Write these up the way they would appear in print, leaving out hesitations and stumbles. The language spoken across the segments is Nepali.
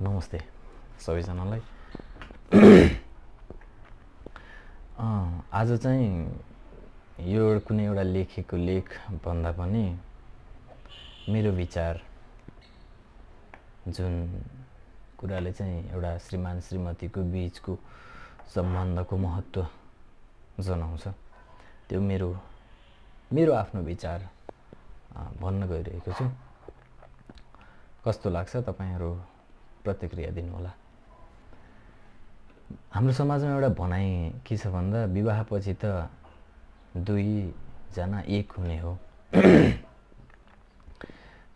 नमस्ते सबैजनालाई। आज चाहिँ यो कुनै एउटा लेखेको लेख भन्दा पनि मेरो विचार जुन कुराले चाहिँ एउटा श्रीमान श्रीमतीको बीचको सम्बन्धको महत्त्व जनाउँछ त्यो मेरो आफ्नो विचार भन्न गइरहेको छु। कस्तो लाग्छ तपाईहरु प्रतिक्रिया दिनुहोला। हाम्रो समाजमा एउटा भनाइ के छ भन्दा विवाहपछि त दुई जना एक हुने हो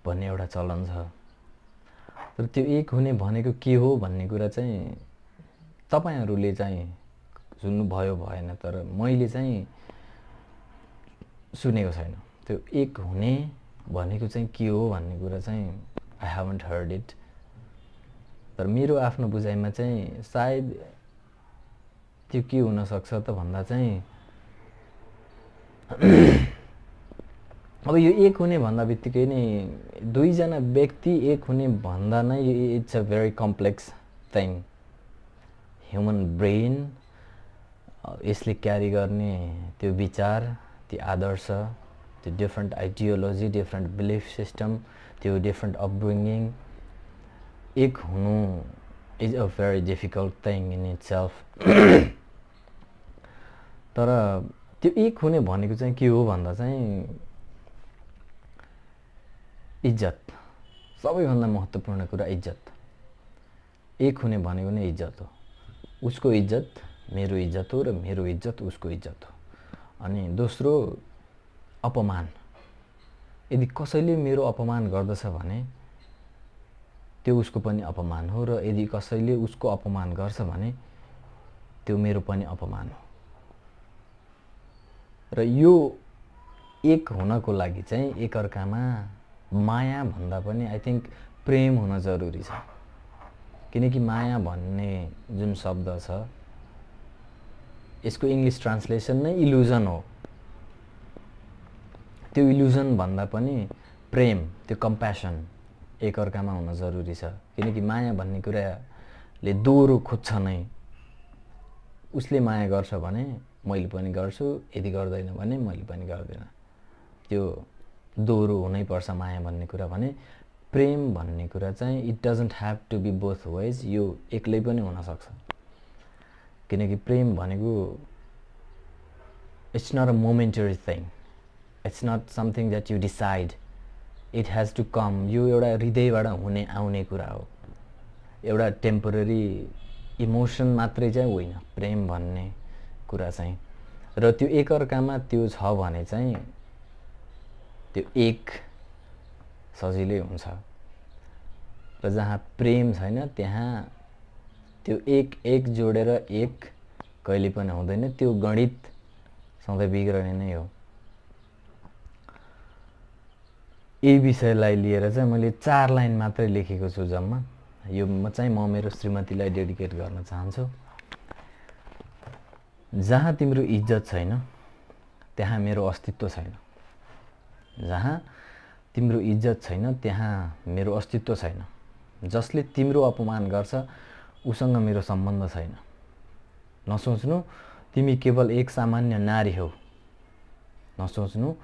भन्ने एउटा चलन छ। तर त्यो एक हुने भनेको के हो भन्ने कुरा चाहिँ तपाईहरुले चाहिँ सुन्नु भयो भएन, तर मैले चाहिँ सुनेको छैन। त्यो एक हुने भनेको चाहिँ के हो भन्ने कुरा चाहिँ I haven't heard it। तर मेरो आफ्नो बुझाइमा चाहिँ सायद त्यो के हुन सक्छ त भन्दा चाहिँ अब यो एक हुने भन्दा बित्तिकै नै दुई जना व्यक्ति एक हुने भन्दा नै it's a very complex thing. Human brain यसले क्यारी गर्ने त्यो विचार, त्यो आदर्श, त्यो different ideology, different belief system, त्यो डिफरेन्ट अपब्रिङ्गिङ, एक हुनु is a very difficult thing in itself. तर त्यो एक हुने भनेको चाहिँ के हो भन्दा चाहिँ इज्जत, सबैभन्दा महत्त्वपूर्ण कुरा इज्जत। एक हुने भनेको नै इज्जत हो। उसको इज्जत मेरो इज्जत हो र मेरो इज्जत उसको इज्जत हो। अनि दोस्रो अपमान। यदि कसैले मेरो अपमान गर्दछ भने त्यो उसको पनि अपमान हो, र यदि कसैले उसको अपमान गर्छ भने त्यो मेरो पनि अपमान हो। र यो एक हुनको लागि चाहिँ एकअर्कामा माया भन्दा पनि आई थिंक प्रेम हुन जरुरी छ। किनकि माया भन्ने जुन शब्द छ यसको इंग्लिश ट्रान्सलेसन नै इल्युजन हो। त्यो इल्युजन भन्दा पनि प्रेम, त्यो कम्प्यासन एकअर्कामा हुन जरुरी छ। किनकि माया भन्ने कुराले दोहोरो खोज्छ नै। उसले माया गर्छ भने मैले पनि गर्छु, यदि गर्दैन भने मैले पनि गर्दिन। त्यो दोहोरो हुनै पर्छ माया भन्ने कुरा। भने प्रेम भन्ने कुरा चाहिँ it doesn't have to be both ways. यो एक्लै पनि हुन सक्छ। किनकि प्रेम भनेको it's not a momentary thing, it's not something that you decide, it has to come. यो एउटा हृदयबाट हुने आउने कुरा हो। एउटा टेम्पोररी इमोसन मात्रै चाहिँ होइन प्रेम भन्ने कुरा चाहिँ। र त्यो एकअर्कामा त्यो छ भने चाहिँ त्यो एक सजिलै हुन्छ। र जहाँ प्रेम छैन त्यहाँ त्यो एक एक जोडेर एक कहिले पनि हुँदैन। त्यो गणित सधैँ बिग्रने नै हो। यही विषयलाई लिएर चाहिँ मैले 4 लाइन मात्रै लेखेको छु जम्मा। यो म मेरो श्रीमतीलाई डेडिकेट गर्न चाहन्छु। जहाँ तिम्रो इज्जत छैन त्यहाँ मेरो अस्तित्व छैन। जहाँ तिम्रो इज्जत छैन त्यहाँ मेरो अस्तित्व छैन। जसले तिम्रो अपमान गर्छ उसँग मेरो सम्बन्ध छैन। नसोच्नु तिमी केवल एक सामान्य नारी हौ। नसोच्नु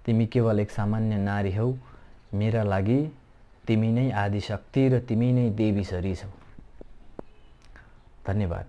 तिमी केवल एक सामान्य नारी हौ। मेरा लागि तिमी नै आदि शक्ति र तिमी नै देवी सरी छौ। धन्यवाद।